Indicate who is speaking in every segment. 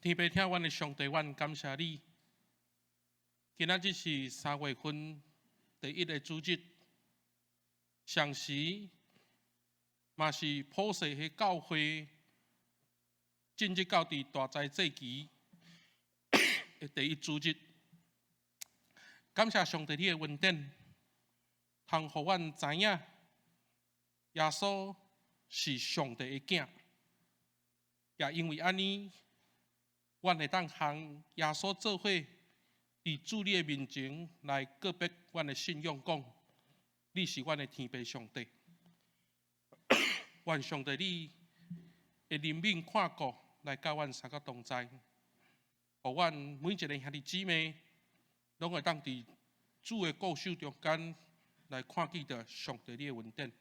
Speaker 1: 天父疼阮的上帝，阮感謝你。今仔日是3月份第一个主日，同時嘛是普世的教會進入到佇大齋節期的第一主日。感謝上帝你的恩典，通予阮知影耶穌是上帝的囝，也因為按呢，阮會當和耶穌做伙，佇主你的面前來告白阮的信仰，講你是阮的天父上帝。願上帝你的憐憫看顧來佮阮三個同在，予阮每一个兄弟姊妹攏會當佇主的顧守中間來看見著上帝你的恩典。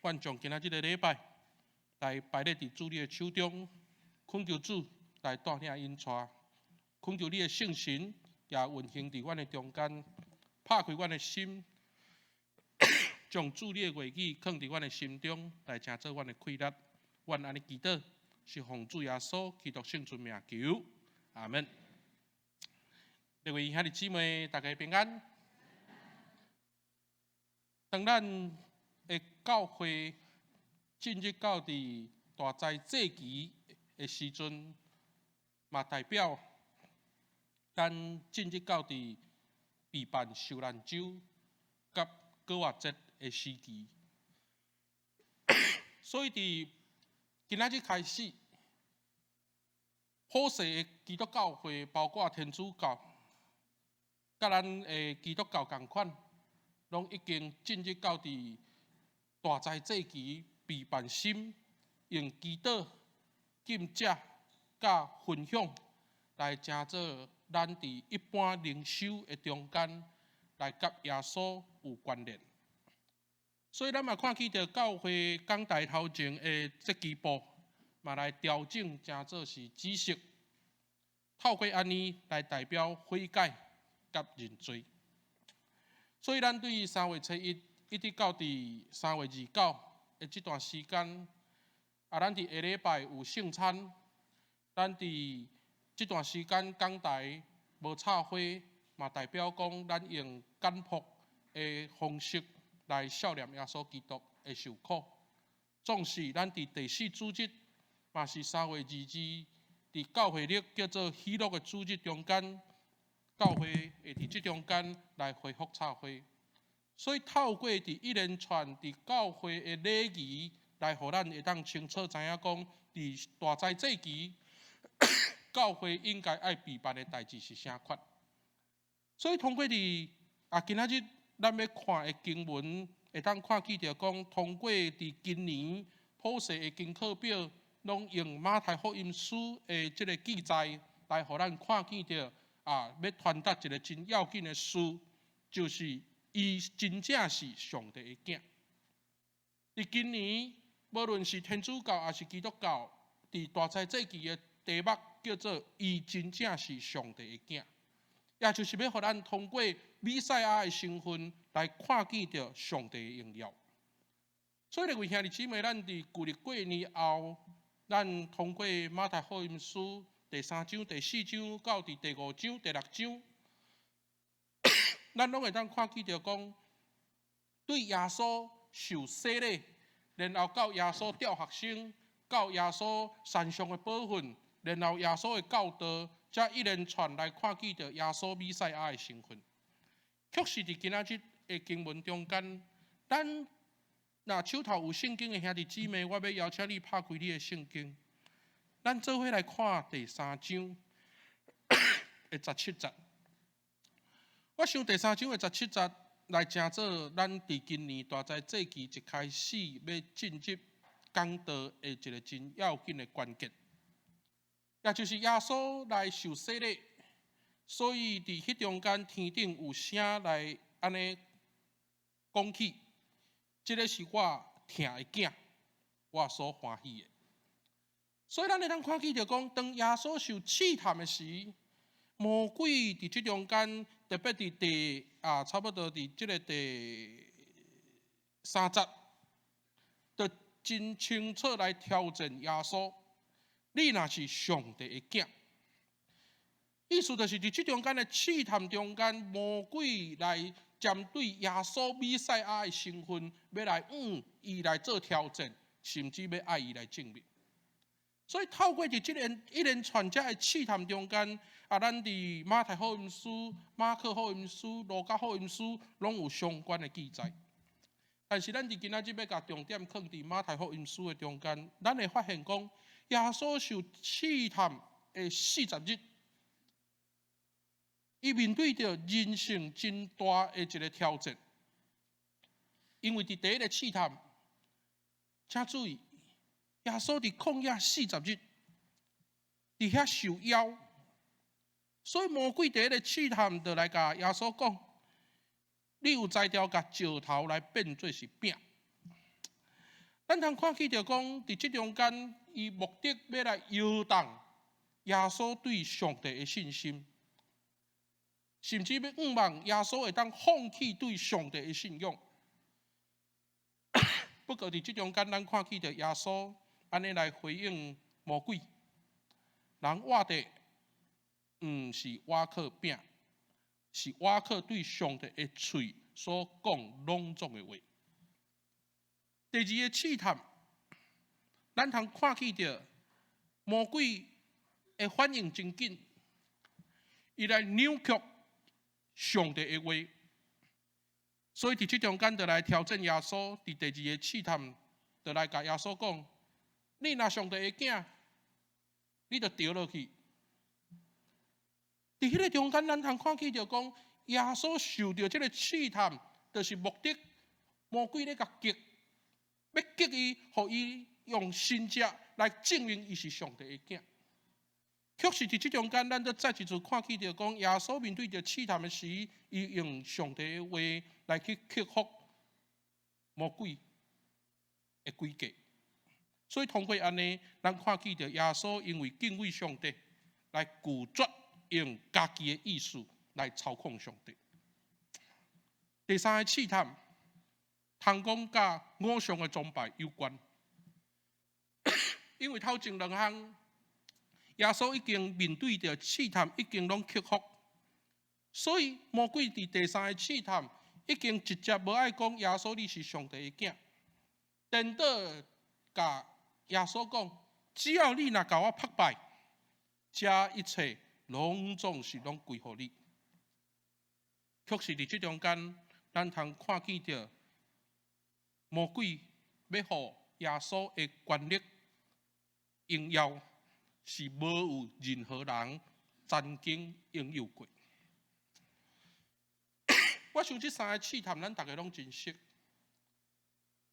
Speaker 1: 阮將今仔這个禮拜來擺咧佇主你的手中，懇求主來帶領引帶，懇求你的聖神也運行佇阮的中間，拍開阮的心，將主你的話語囥佇阮的心中，來成做阮的氣力。阮按呢祈禱，是奉主耶穌基督聖尊名求，阿門。各位兄弟姊妹，大家平安。當咱的教會進入到佇大齋節期的時陣，嘛代表咱進入到佇備辦受難週佮逾越節的時期。所以佇今仔日開始，普世的基督教會，包括天主教，佮咱的基督教仝款，攏已經進入到佇大齋節期備辦心，用祈禱、禁食、佮分享，來成做咱佇一般靈修的中間，來佮耶穌有關聯。所以咱嘛看見著教會講台頭前的節期布，嘛來調整成做是紫色，透過按呢來代表悔改佮認罪。所以咱對3月初1一直到佇3月29的這段時間，啊，咱佇下禮拜有聖餐，咱佇這段時間講台無插花，嘛代表講咱用簡樸的方式來數念耶穌基督的受苦。縱使咱佇第四主日，嘛是3月22，佇教會曆叫做喜樂的主日中間，教會會佇這中間來恢復插花。所以透過佇一連串佇教會的禮儀，來予咱會當清楚知影講，佇大齋節期，教會應該愛備辦的代誌是啥款。所以通過佇啊今仔日咱欲看的經文，會當看見著講，通過佇今年普世的經課表，攏用馬太福音書的這个記載，來予咱看見著啊，欲傳達一个真要緊的事，就是伊真正是上帝的囝。佇今年，無論是天主教抑是基督教，佇大齋節期的題目叫做“伊真正是上帝的囝”，也就是欲予咱通過彌賽亞的身份來看見著上帝的榮耀。所以，各位兄弟姊妹，咱佇舊曆過年後，咱通過馬太福音書第三章、第四章到佇第五章、第六章，咱攏會當看見著講，對耶穌受洗禮，然後到耶穌召學生，到耶穌山上的寶訓，然後耶穌的教導，才一連串來看見著耶穌彌賽亞的身份。確實佇今仔日的經文中間，咱若手頭有聖經的兄弟姊妹，我欲邀請你拍開你的聖經，咱做伙來看第三章的十七節。我想第三章的十七節來成做咱佇今年大齋節期一開始欲進入講道的一个真要緊的關鍵，也就是耶穌來受洗禮，所以佇彼中間天頂有聲來按呢講起，這个是我疼的囝，我所歡喜的。所以咱會當看見著講，當耶穌受試探的時，魔鬼佇這中間，特別佇第啊，差不多佇這个第三節，就真清楚來挑戰耶穌。你若是上帝的囝。”意思就是佇這中間的試探中間，魔鬼來針對耶穌彌賽亞的身份，欲來向伊來做挑戰，甚至欲愛伊來證明。所以透過佇這連一連串這的試探中間，啊，咱佇馬太福音書、馬可福音書、路加福音書，攏有相關的記載。但是咱佇今仔日欲共重點放佇馬太福音書的中間，咱會發現講，耶穌受試探的四十日，伊面對著人生真大的一個挑戰。因為佇第一個試探，請注意，耶穌佇曠野四十日，佇遐受邀，所以魔鬼第一個試探就來共耶穌講：“你有才調共石頭來變做是餅。”咱通看見著講，佇這中間，伊目的欲來搖動耶穌對上帝的信心，甚至欲向望耶穌會當放棄對上帝的信仰。不過佇這中間，咱看見著耶穌按呢來回應魔鬼：“人活著毋是倚靠餅，是倚靠對上帝的喙所講攏總的話。”第二個試探，咱通看見著魔鬼的反應真緊，伊來扭曲上帝的話，所以佇這中間就來挑戰耶穌。佇第二個試探，就來共耶穌講：“你若上帝的囝，你就掉落去。”佇彼个中間，咱通看見著講，耶穌受著這个試探，就是目的魔鬼咧共激，欲激伊，予伊用神蹟來證明伊是上帝的囝。確實佇這中間，咱閣再一次看見著講，耶穌面對著試探的時，伊用上帝的話來去克服魔鬼的詭計。所以通過按呢，咱看見著耶穌因為敬畏上帝，來拒絕用家己的意思來操控上帝。第三个試探，通講佮偶像的崇拜有關，因為頭前兩項，耶穌已經面對著試探，已經攏克服，所以魔鬼佇第三個試探，已經直接無愛講耶穌你是上帝的囝，顛倒共耶穌講：“只要你若共我拍拜，這一切攏總是攏歸予你。”確實佇這中間，咱通看見著魔鬼欲予耶穌的權力榮耀，是無有任何人曾經擁有過。我想這三個試探，咱逐家攏真熟。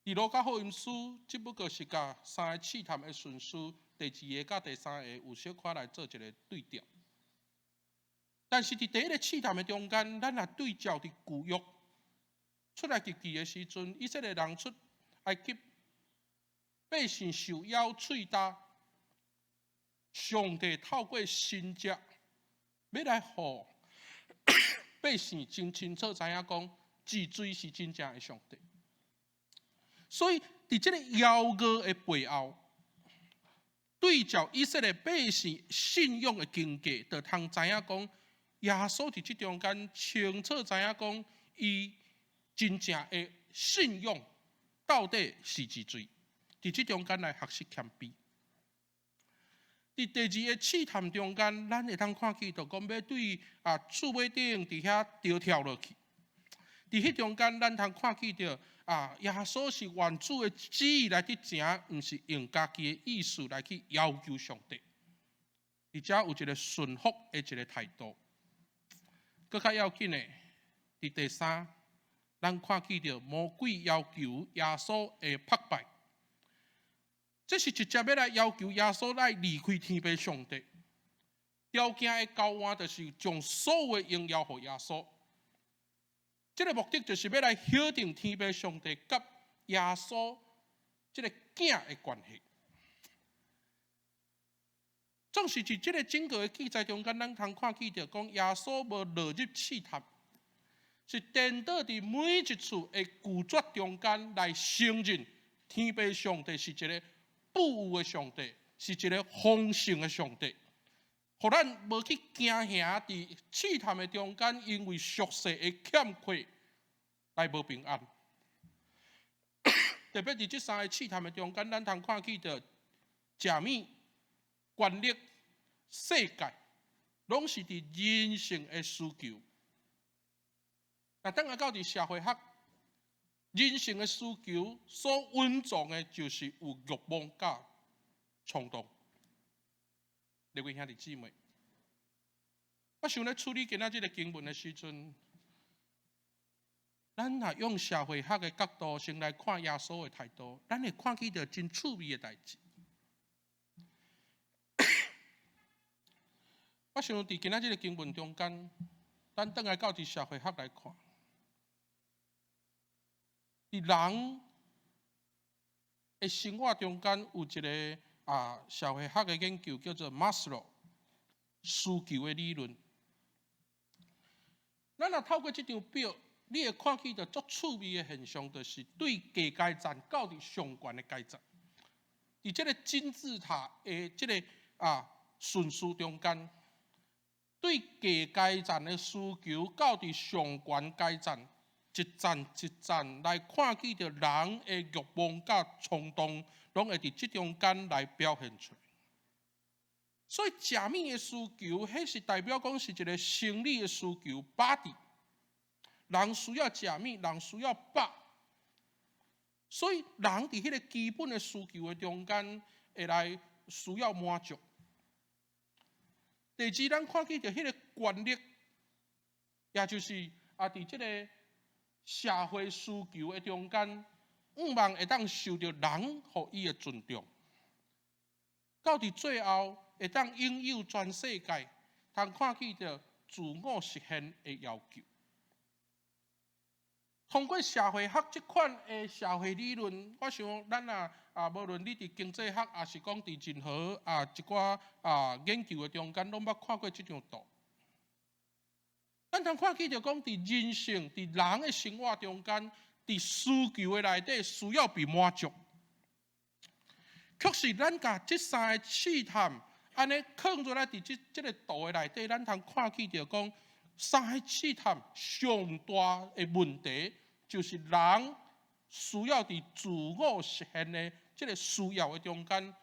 Speaker 1: 佇路加福音書，只不過是共三个試探的順序，第二个佮第三個有小可來做一个對調。但是佇第一个試探的中間，咱若對照佇舊約出埃及記的時陣，以色列人出埃及，百姓受咬喙焦，上帝透過神蹟，欲來予百姓真清楚知影講，治罪是真正的上帝。所以，佇這个枵餓的背後，對照以色列百姓信仰的經過，就通知影講，耶穌佇這中間清楚知影講，伊真正的信仰到底是治罪。佇這中間來學習謙卑。佇第二个試探中間，咱會當看見，就講欲對啊樹尾頂佇遐著跳落去。佇彼中間，咱通看見著啊，耶穌是按主的旨意來去行，毋是用家己的意思來去要求上帝。而且有一个順服的一个態度。閣較要緊的，佇第三，咱看見著魔鬼要求耶穌的拍拜，這是直接欲來要求耶穌來離開天父上帝。條件的交換就是將所有的榮耀予耶穌。這个目的就是欲來否定天父上帝佮耶穌這个囝的關係。總是佇這个整個的記載中間，咱通看見著講耶穌無落入試探，是顛倒佇每一次的拒絕中間來承認天父上帝是一个富有的上帝，是一个豐盛的上帝，予咱無去驚嚇佇試探的中間，因為俗世的欠缺來無平安。特別佇這三個試探的中間，咱通看見著食物、權力、世界，攏是佇人性的需求。若轉來到佇社會學，人性的需求所蘊藏的，就是有慾望佮衝動。各位兄弟姊妹，我想咧處理今仔這个經文的時陣，咱若用社會學的角度先來看耶穌的態度，咱會看見著真趣味的代誌。我想佇今仔這个經文中間，咱轉來到佇社會學來看，佇人的生活中間有一个社會學的研究叫做馬斯洛需求的理論。咱若透過這張表，你會看見著足趣味的現象，就是對低階層到佇上懸的階層，佇這个金字塔的這个順序中間，對低階層的需求到佇上懸階層，一層一層來看見著人的慾望佮衝動，攏會佇這中間來表現出來。所以食物的需求，彼是代表講是一个生理的需求，body。人需要食物，人需要飽，所以人佇彼个基本的需求的中間，會來需要滿足。第二，咱看見著彼个權力，也就是佇這个社會需求的中間，向望會當受著人予伊的尊重，到佇最後會當擁有全世界，通看見著自我實現的要求。通過社會學這款的社會理論，我想咱無論你佇經濟學，抑是講佇任何一寡研究的中間，攏捌看過這張圖。咱通看見著講，佇人性、佇人的生活中間，佇需求的內底需要被滿足。卻是咱共這三个試探，按呢囥落來佇這个圖的內底，咱通看見著講，三个試探上大的問題，就是人需要佇自我實現的這个需要的中間，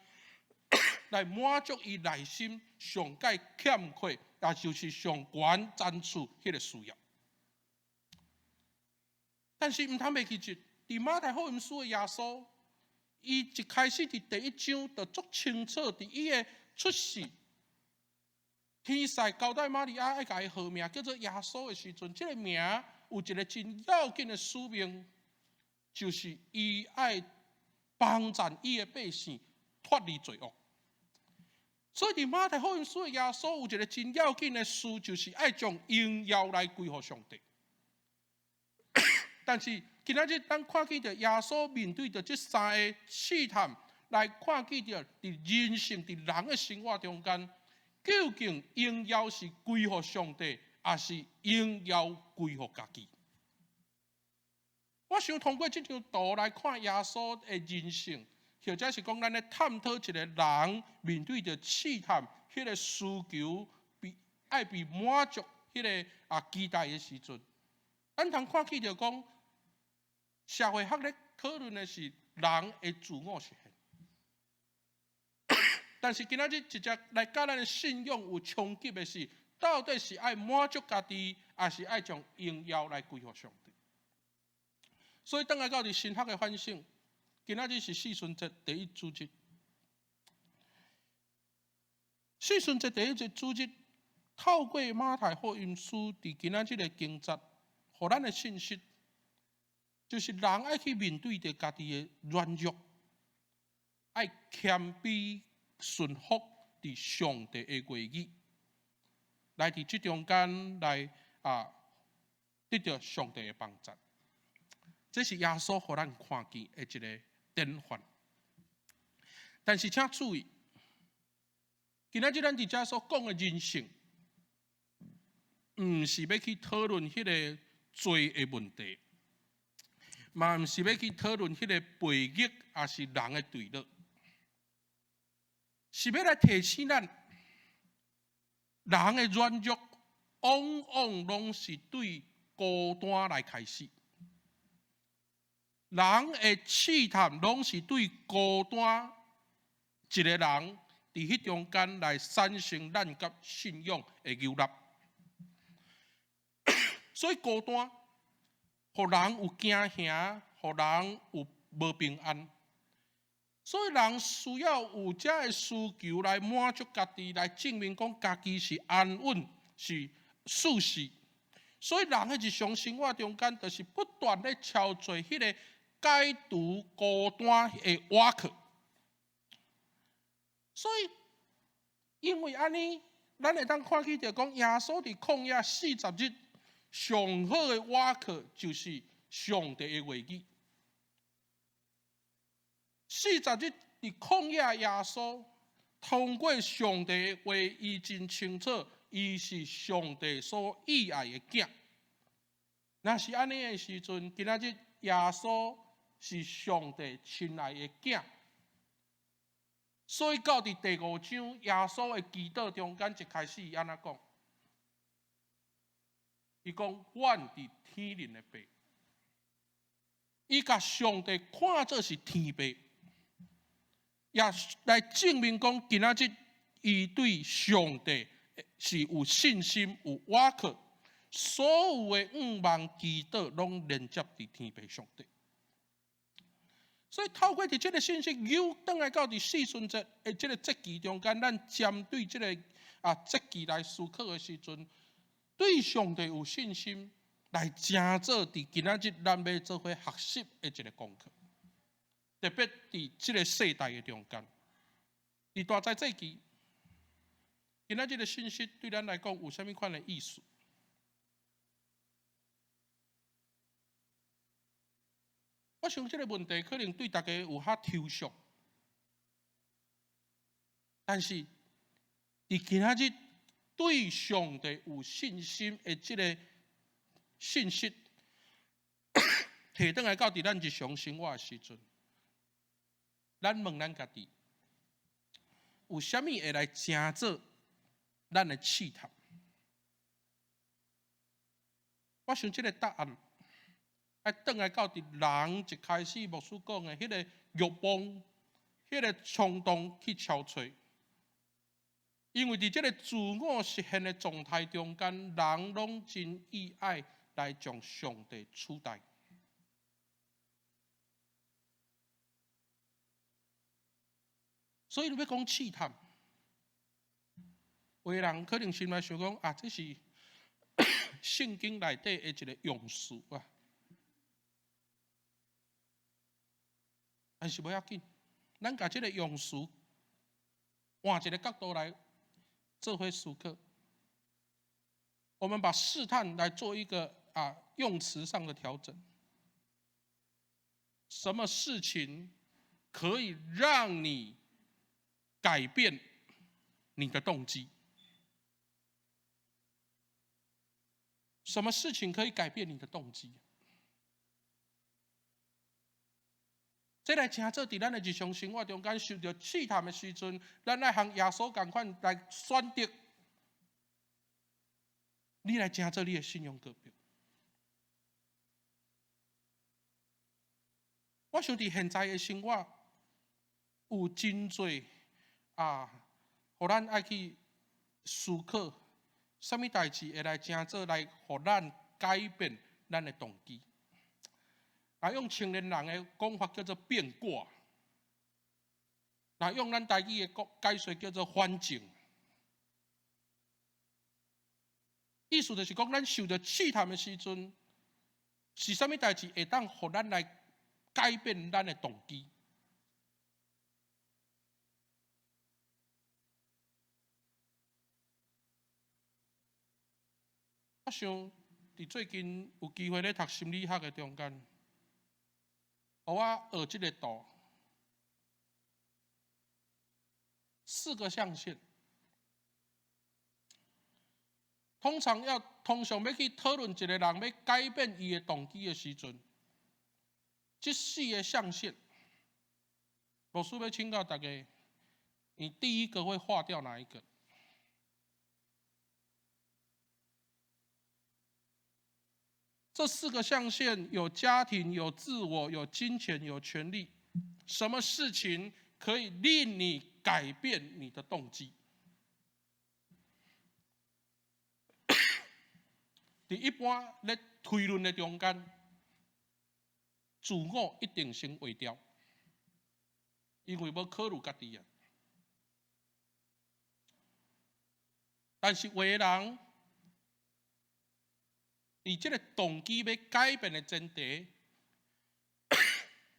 Speaker 1: 來滿足伊內心上蓋欠缺，也就是上懸層次彼个需要。但是毋通袂記得，佇馬太福音書的耶穌，伊一開始佇第一章就足清楚，佇伊的出世，天使交代瑪利亞愛共伊號名叫做耶穌的時陣，這个名有一个真要緊的使命，就是伊愛幫贊伊的百姓脫離罪惡。所以佇馬太福音書的耶穌有一个真要緊的事，就是愛將榮耀來歸予上帝。但是今仔日咱看見著耶穌面對著這三个試探，來看見著佇人性、佇人的生活中間，究竟榮耀是歸予上帝，抑是榮耀歸予家己？我想通過這張圖來看耶穌的人性，或者是講咱咧探討一個人面對著試探，彼个需求被愛被滿足，彼个期待的時陣，咱通看見著講，社會學咧討論的是人的自我實現。但是今仔日直接來佮咱的信仰有衝擊的是，到底是愛滿足家己，抑是愛將榮耀來歸予上帝？所以，轉來到佇神學的反省，今仔日是四旬節第一主日。四旬節第一節主日，透過馬太福音書佇今仔這个經節，予咱的信息，就是人愛去面對著家己的軟弱，愛謙卑順服佇上帝的話語，來佇這中間來得著上帝的幫助。這是耶穌予咱看見的一个典範。但是請注意，今仔日咱佇遮所講的人性，毋是欲去討論彼个罪的問題，嘛毋是欲去討論彼个悖逆，抑是人的墜落。是欲來提醒咱，人的軟弱往往攏是對孤單來開始，人的試探攏是對孤單一个人佇彼中間來產生咱佮信仰的扭力。所以孤單，予人有驚嚇，予人有無平安。所以人需要有這个需求來滿足家己，來證明講家己是安穩、是舒適。所以人的日常生活中間，就是不斷咧操作彼个解除孤單的倚靠。所以，因為按呢，咱會當看見著講，耶穌佇曠野四十日上好的倚靠，就是上帝的話語。四十日佇曠野，耶穌通過上帝的話，伊真清楚，伊是上帝所意愛的囝。若是按呢的時陣，今仔日耶穌是上帝親愛的囝，所以到佇第五章耶穌的祈禱中間，一開始伊按怎講？伊講：阮佇天靈的父，伊共上帝看做是天父，也來證明講，今仔日伊對上帝是有信心、有倚靠，所有的願望祈禱攏連接佇天父上帝。所以透過佇這个信息扭轉來到佇四旬節的這个節期中間，咱針對這个節期來思考的時陣，對上帝有信心，來成做佇今仔日咱欲做伙學習的一个功課。特別佇這个世代的中間，佇大齋節期，今仔日的信息對咱來講有啥物款的意思？我想這个問題可能對大家有較抽象，但是佇今仔日對上帝有信心的這个信息，提轉來到佇咱日常生活的時陣，咱問咱家己，有啥物會來成做咱的試探？我想這个答案，愛轉來到佇人一開始牧師講的彼个欲望、彼个衝動去敲揣。因為佇這个自我實現的狀態中間，人攏真意愛來將上帝取代。所以你欲講試探，有的人可能心內想講啊，這是聖經內底的一个用詞啊。但是無要緊，咱共這个用詞換一个角度來做伙思考。我們把試探來做一個用詞上的調整。什麼事情可以讓你改變你的動機？什麼事情可以改變你的動機？這來成做佇咱的日常生活中間受著試探的時陣，咱愛像耶穌仝款來選擇，你來成做你的信仰隔壁。我想佇現在的生活有真濟啊，予咱愛去思考，啥物代誌會來成做來予咱改變咱的動機。啊，用青年人的講法叫做變卦，若用咱台語的講解說叫做反正。意思就是講，咱受著試探的時陣，是啥物代誌會當予咱來改變咱的動機？我想，佇最近有機會咧讀心理學的中間，予我學這个圖，四個象限。通常欲去討論一個人欲改變伊的動機的時陣，這四個象限，牧師欲請教大家，你第一個會劃掉哪一個？這四個象限有家庭、有自我、有金錢、有權力。什麼事情可以令你改變你的動機？佇一般咧推論的中間，自我一定先劃掉，因為無考慮家己啊。但是有的人，佇這個動機欲改變的前提，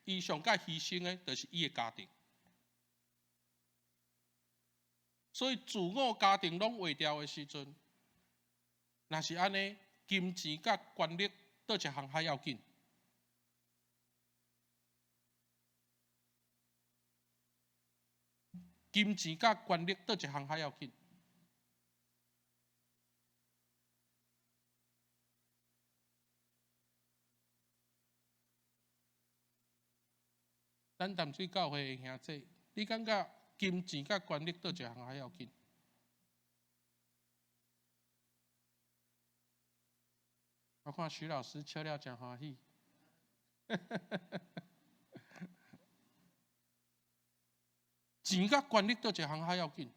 Speaker 1: 伊上蓋犧牲的，就是伊的家庭。所以自我家庭攏劃掉的時陣，若是按呢，金錢佮權力佗一項較要緊？金錢佮權力佗一項較要緊？咱淡水教會的兄弟，你感覺金錢佮權力佗一項較要緊？我看徐老師笑了誠歡喜。錢佮權力佗一項較要緊？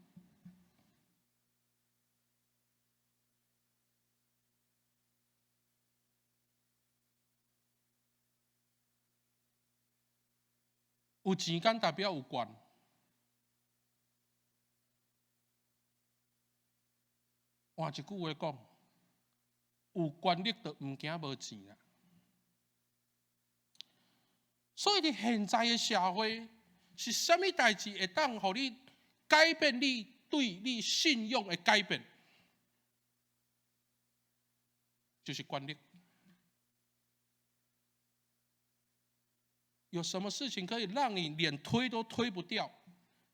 Speaker 1: 有錢敢代表有權？換一句話講，有權力就毋驚無錢啦。所以佇現在的社會，是啥物代誌會當予你改變你對你信仰的改變？就是權力。有什麼事情可以讓你連推都推不掉？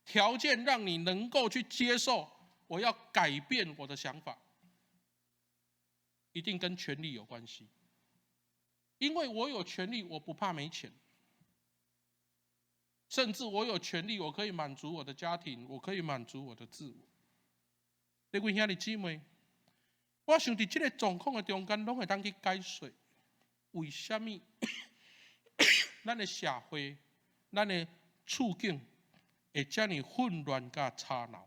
Speaker 1: 條件讓你能夠去接受，我要改變我的想法，一定跟權力有關係。因為我有權力，我不怕沒錢，甚至我有權力，我可以滿足我的家庭，我可以滿足我的自我。各位兄弟姊妹，我想佇這個狀況的中間，攏會當去解說為啥物咱的社會、咱的處境會遮爾混亂佮吵鬧。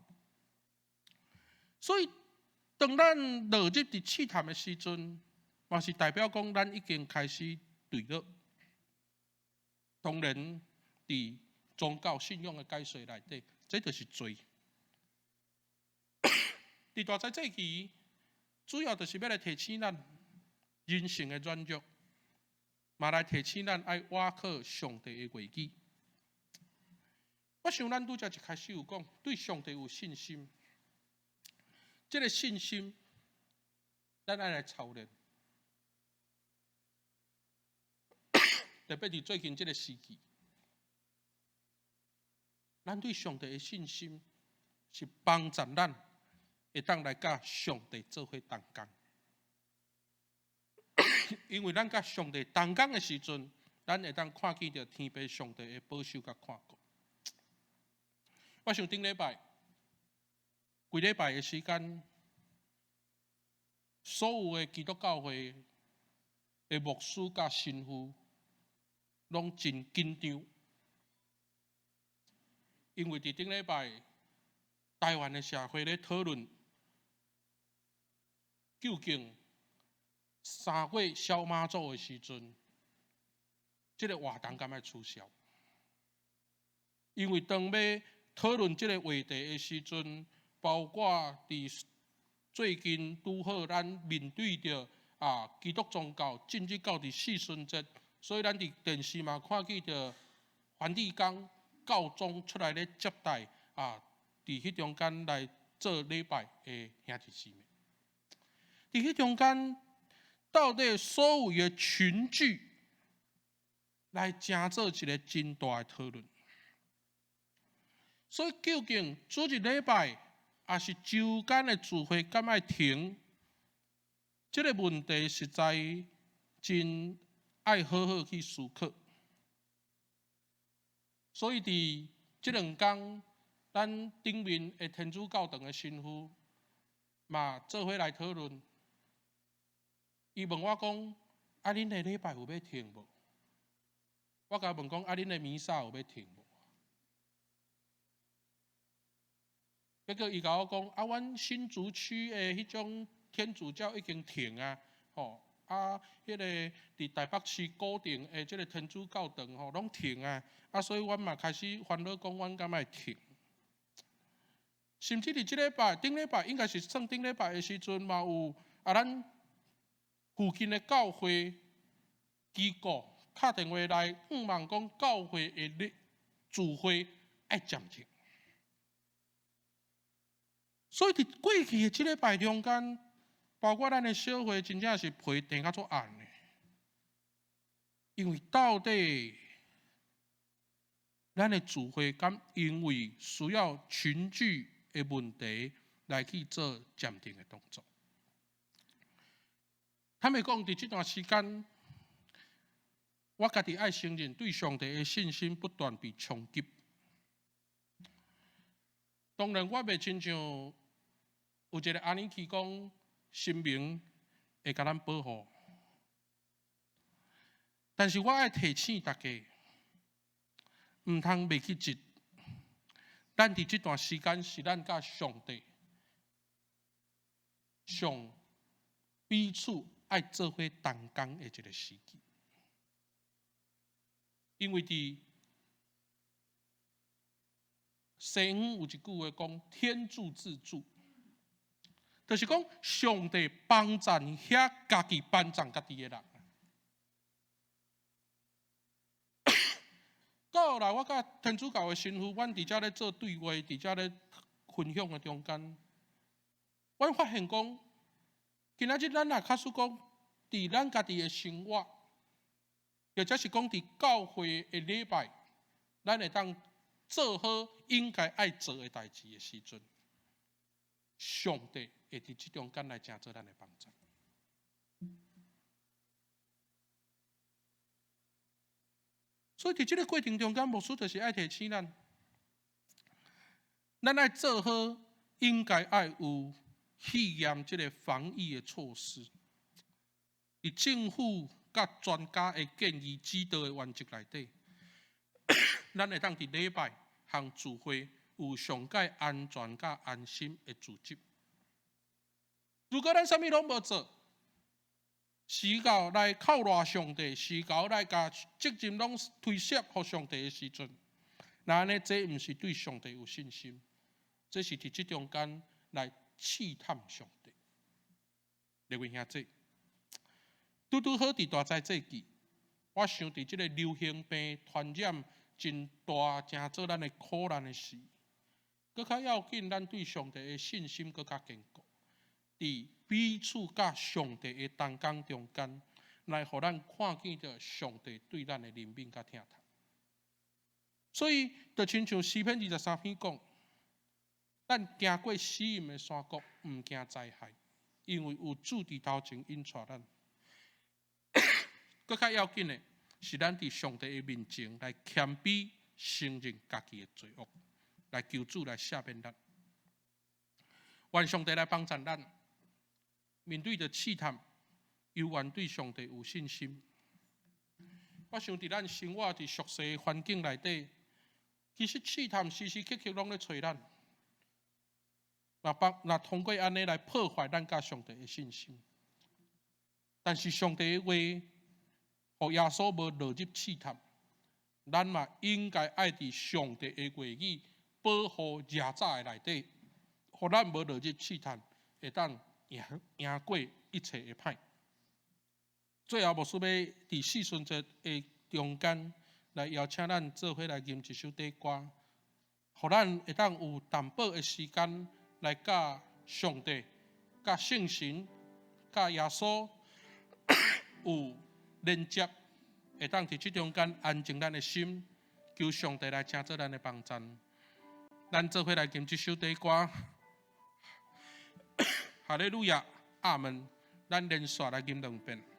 Speaker 1: 所以，當咱落入佇試探的時陣，嘛是代表講咱已經開始墜落。當然，佇宗教信仰的解說內底，這就是罪。佇大齋節期，主要就是欲來提醒咱人性的軟弱，嘛來提醒咱愛倚靠上帝的話語。我想咱拄才一開始有講，對上帝有信心，這個信心，咱愛來操練。特別佇最近這個時期，咱對上帝的信心是幫助咱會當來佮上帝做伙同工。因為咱佮上帝同工的時陣，咱會當看見著天父上帝的保守佮看顧。我想頂禮拜，規禮拜的時間，所有的基督教會的牧師佮神父，攏真緊張，因為佇頂禮拜，台灣的社會咧討論，究竟三月痟媽祖的時陣，這個活動敢愛取消？因為當欲討論這個話題的時陣，包括佇最近拄好咱面對著啊基督宗教進入到佇四旬節，所以咱佇電視嘛看見著梵蒂岡教宗出來咧接待啊，佇彼中間來做禮拜的兄弟姊妹。佇彼中間，到底所有的群聚來成做一個真大的討論。所以究竟主日禮拜，抑是週間的聚會敢愛停？這個問題實在真愛好好去思考。所以佇這兩工，咱頂面的天主教堂的神父嘛做伙來討論。伊問我講：啊，恁的禮拜有欲停無？我共伊問講：啊，恁的彌撒有欲停無？結果伊共我講：啊，阮新竹區的彼種天主教已經停啊，吼！啊，彼个佇台北市古亭的這个天主教堂吼，攏停啊！啊，所以阮嘛開始煩惱講，阮敢會停？甚至佇這禮拜、頂禮拜，應該是算頂禮拜的時陣，嘛有啊，咱附近的教會機構敲電話來，向望講教會的禮聚會愛暫停。所以佇過去的這禮拜中間，包括咱的小會，真正是皮定甲足硬的，因為到底咱的聚會敢因為需要群聚的問題來去做暫停的動作。坦白講，佇這段時間，我家己愛承認，對上帝的信心不斷被衝擊。當然，我袂親像有一个阿尼去講，神明會共咱保護。但是我愛提醒大家，毋通袂記得，咱佇這段時間是咱佮上帝上彼此愛做伙同工的一个時機。因為佇西方有一句話講：天助自助，就是講上帝幫贊遐家己幫贊家己的人。到後來，我佮天主教的神父，阮佇遮咧做對話，佇遮咧分享的中間，阮發現講，今仔日咱若假使講，佇咱家己的生活，或者是講佇教會的禮拜，咱會當做好應該愛做的代誌的時陣，上帝會佇這中間來成做咱的幫助。所以佇這个過程中間，牧師就是愛提醒咱，咱愛做好應該愛有肺炎這个防疫的措施，佇政府佮專家的建議指導的原則內底，咱會當佇禮拜和聚會有上蓋安全佮安心的組織。如果咱啥物攏無做，時到來靠賴上帝，時到來共責任攏推卸予上帝的時陣，那按呢，這毋是對上帝有信心，這是佇這中間來試探上帝。列位兄弟，拄拄好佇大災節季，我想佇這个流行病傳染真大、成做咱的苦難的時，閣較要緊，咱對上帝的信心閣較堅固。佇彼此佮上帝的同工中間，來予咱看見著上帝對咱的憐憫佮疼痛。所以，就親像詩篇23篇講，咱行過死蔭的山谷，毋驚災害，因為有主佇頭前引帶咱。閣較要緊的是，咱佇上帝的面前來謙卑承認家己的罪惡，來求主來赦免咱。願上帝來幫助咱。面對著試探，猶原對上帝有信心。我想佇咱生活佇俗世環境內底，其實試探時時刻刻攏咧揣咱，若幫若通過按呢來破壞咱佮上帝的信心。但是上帝的話，予耶穌無落入試探，咱嘛應該愛佇上帝的話語保護耶早的內底，予咱無落入試探，會當贏贏過一切的歹。最後，牧師欲佇四旬節的中間來邀請咱做伙來吟一首短歌，予咱會當有淡薄的時間來佮上帝、佮聖神、佮耶穌有連接，會當佇這中間安靜咱的心，求上帝來成做咱的幫贊。咱做伙來吟這首短歌。哈利路亞，阿門。咱連續來吟兩遍。